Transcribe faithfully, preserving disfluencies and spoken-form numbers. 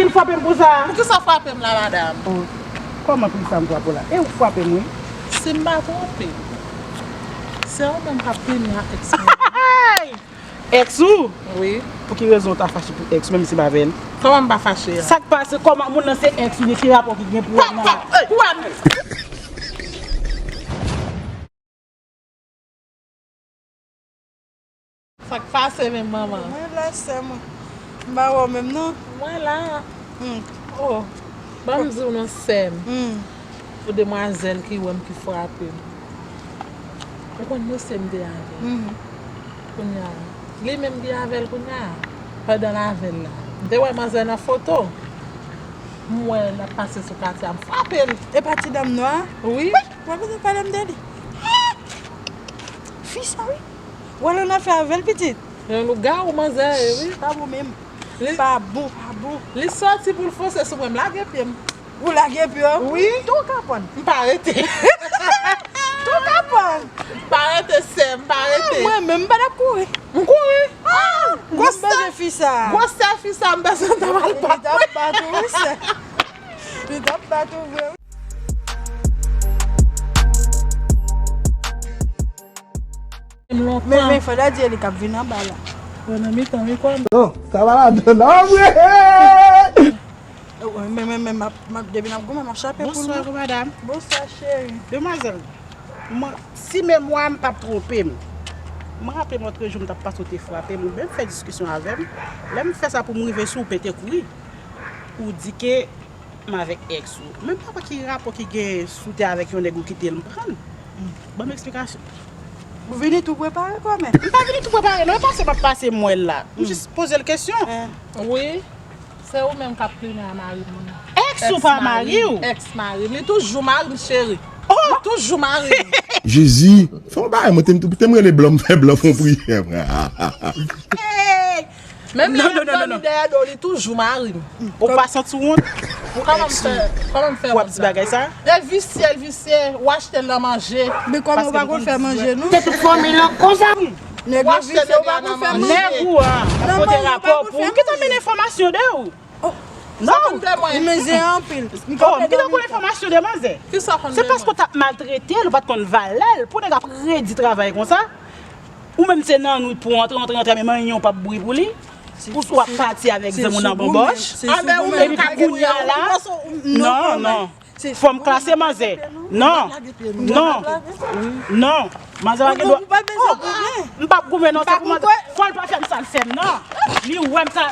Ou frape m pou sa? Poukisa w frape m la, madanm? Oh, kòman pou sa m frape w la? E ou k frape m, wi. Si m pa twonpe m, se ou menm k ap plenyen a èks mwen. Hey! Èks ou? Wi. Pou ki rezon w ta fache pou èks ou, menm si m avè l? Kòman m pa fache a? Sa k pase? Kòman moun nan se èks ou, ki rapò ki gen pou wè nan la? Hey! Ou wè m? Sa k pase menm, manman? Mwen la, sè mwen. M pa wè w menm, non. Mwen la. Hmm. Oh, ban m di w non, sè m. Hmm. Pou demwazèl ki wè m, ki frape m. Ou konn mesye m te avè l. Hmm. Kounye a, li menm ki avè l kounye a. Pandan l avè l la, m te wè manzè nan foto. M wè l ap pase sou katye a, m frape l. E pa ti dam nwa a? Wi. Wè, w ap pale m de li. Ah! Fi sa, wi. W al annafè avè l, pitit. Yon lougawou manzè ye, wi. Pa bon menm. Li pa bon, pa bon. Li sòti pou l fonse sou mwen, m lage pye m. Ou lage pye w? Wi. Tou w ka pran. M pa rete. Tou w ka pran. M pa rete, sè, m pa rete. Ah, mwen menm, m pa t ap kouri. M kouri. Ah! Gwosè fi sa. Gwosè fi sa, m bezwen ta mal bat. Li t ap bat ou, wi, sè. Li t ap bat ou vre, wi. Men, men, fò w ta di e li k ap vin anba la. Mwen nan mitan, wi, kòm. Non, sa pa ladan, non, vre. Men, men, men, m ap, m ap, depi n ap goumen, m ap chape pou l. Bonswa, non, madam. Bonswa, cheri. Demwazèl, mwen, si memwa m p ap twonpe m, mwen raple m lòt jou m t ap pase, w te frape m, ou menm fè diskisyon avè m. Lè m fè sa pou m rive sou ou, pete kouri. Ou di ke m avèk èks ou. Men m pa wè ki rapò ki gen si w te avèk yon nèg ou kite l m pran l. Ban m eksplikasyon. Ou vini tou prepare kòmè? M pa vini tou prepare, non. E pase m ap pase m wè l la. M jis poze l kesyon. Wi. Se ou menm k ap plenyen a mari m. Èks ou pa mari w? Èks mari m. Li toujou mari m, cheri. Oh! Li toujou mari m. Jezi, fè yon bagay, mwen te, te m rele blan, m fè blan fè yon priyè, mwen. Hey! Menm lè l ap dòmi dèyè do, li toujou mari m. Ou pa santi w wont? Kòman m fè, kòman m fè wont sa? W ap di bagay sa? L visye, l visye, w achte l nan manje. Men kòman w pa konn fè manje, non? Se tout fanmi lan konsa. Nèg yo visye, w pa konn fè manje. Nèg ou a ap pote rapò pou ou. Ki ta mennen enfòmasyon de ou? Non. Li mizè anpil. Oh, m gentan konn enfòmasyon de manzè. Se paske w t ap maltrete l, ou pa t konn valè l, pou nèg ap redi travay konsa. Ou menm se nan nwit pou antre, antre, antre, men manyen w p ap bri pou li. Ou swa pati avèk zanmi w nan banbòch. Epi pou kounye a la, non, non. Fò m klase manzè. Non. Non. Non. Manzè pa gen dwa. M p ap goumen, non, se pou manzè. Fò l pa fè m sa l fè m, non. Li wè m sa.